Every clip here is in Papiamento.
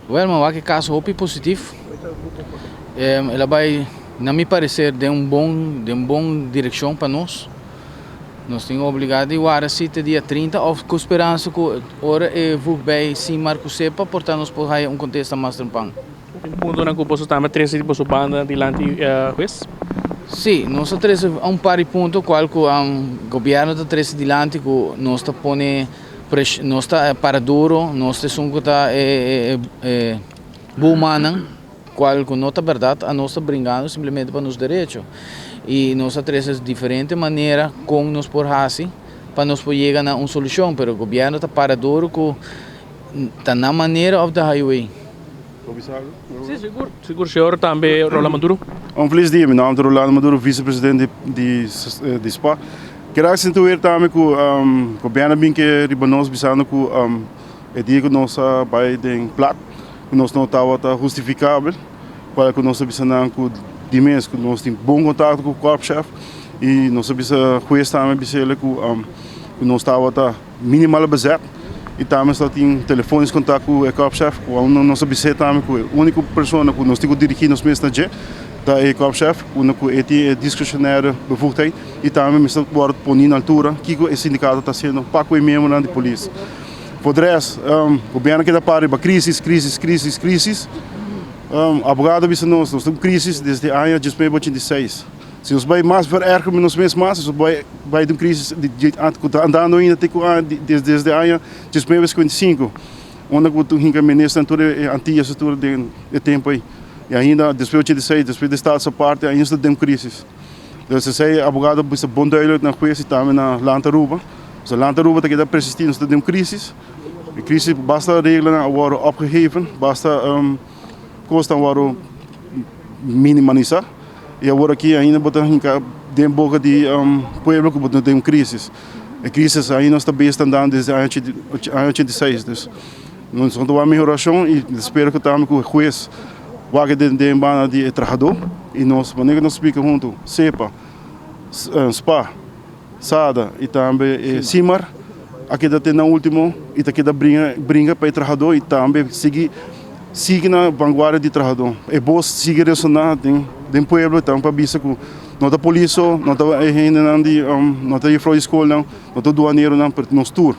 Wel, mi wak e caso hopi positief. El a bay, na mi parecer, den un bon direccion pa nos. Nos tin obliga di warda si te dia 30 of cu speransa cu ora e voeg bij Simar cu SEPPA, por ta nos por haya un contesta mas trempan. Un punto cu boso tambe a trece di boso banda dilanti hues? Si, nos a trece un par di punto cual cu gobierno ta trece dilanti cu nos ta pone, nos ta para duro, nos ta esun cu ta e bumanan, cual cu no ta berdad, a nos ta bringando simplemente pa nos derecho. Y nos a trece diferente manera con nos por haci pa nos por yega na un solucion, pero gobierno ta para duro cu ta na manera of the highway. Si, sigur. Sigur, señor tambe Rolando Maduro. Un feliz dia, mi nomber ta Rolando Maduro, vicepresidente di SPA. Kier acentuar tambe cu gobierno bin cu riba nos bisando cu e dia cu nos a bay den plat, cu nos no tabata hustificabel, cual cu nos a bisa nan cu di mes cu nos tin bon contacto cu korpschef y nos a bisa hues tambe bisele cu nos tabata minimal bezet y tambe nos tin telefonisch contact cu e korpschef, cu nos a bisa tambe cu e unico persona cu nos tin cu dirigi nos mes na dje ta e korpschef, unda cu e tin e discretionaire bevoegdheid y tambe mester word poni na altura kico e sindicato ta haciendo pa cu e miembronan di polis. Voor de rest, gobierno keda para riba crisis, crisis, crisis, crisis. Abogado a bisa nos, nos tin un crisis desde aña 1986. Si nos bay mas vererger nos mes mas, nos bay den un crisis cu ta andando ainda te cu desde aña 1955, unda cu tin hinca minister tur e Antillas tur den e tempo ey. Y ainda despues di 86, despues di Status Aparte, ainda ta den crisis. Dus esey abogado a bisa bon duidelijk na hues y tambe na Land Aruba. So Land Aruba ta keda persisti, nos ta den un crisis. E crisis, basta reglanan a wordo opgeheven, basta cosnan a wordo minimalisa y awor aki ainda bo ta hinca den boca di pueblo cu bo ta den un crisis. E crisis ainda nos ta bezig ta andando desde aña 86, dus nos no ta wak mehoracion y spero cu tambe cu e hues wak den banda di e trahador y nos manera cu nos splica hunto SEPPA, SPA, SADA y tambe Simar a keda te na ultimo y ta keda bringa pa e trahador y tambe sigui na vanguardia di trahador. E voz sigui resona den pueblo tambe pa bisa cu no ta polis so, no ta e hendenan di, no ta juffrouw di scolnan, no ta duaneronan, pero nos tur.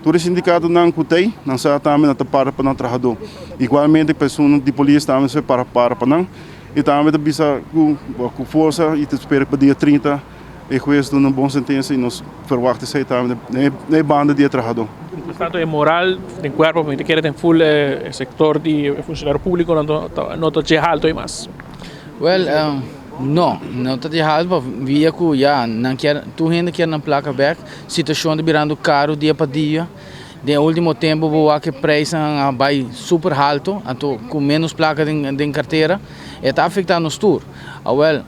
Tur e sindicatonan cu t'ey, nan sa tambe nan ta para pa nan trahador. Igualmente persona di polis tambe sa para pa nan y tambe ta bisa cu forsa y ta spera pa dia 30 e hues duna un bon sentencia y nos verwacht esey tambe na e banda di e trahador. Tanto e moral den cuerpo, mi ta kere den full e sector di funcionario publico no ta dje halto y mas. Well, no, no ta dje halto via cu ya nan kier, tur hende kier nan placa bek, situacion ta birando caro dia pa dia. Den ultimo tempo bo wak e prijsnan a bay super halto, anto cu menos placa den cartera, e ta afecta nos tur. Awel,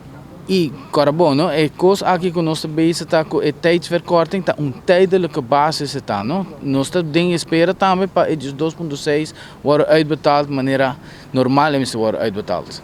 y ora bon, no? E cos aki cu nos ta bezig ta cu e tijdsverkorting ta un tijdelijke basis e ta, no? Nos ta den espera tambe pa e 2.6 worden uitbetaald manera normal e mester worden uitbetaald.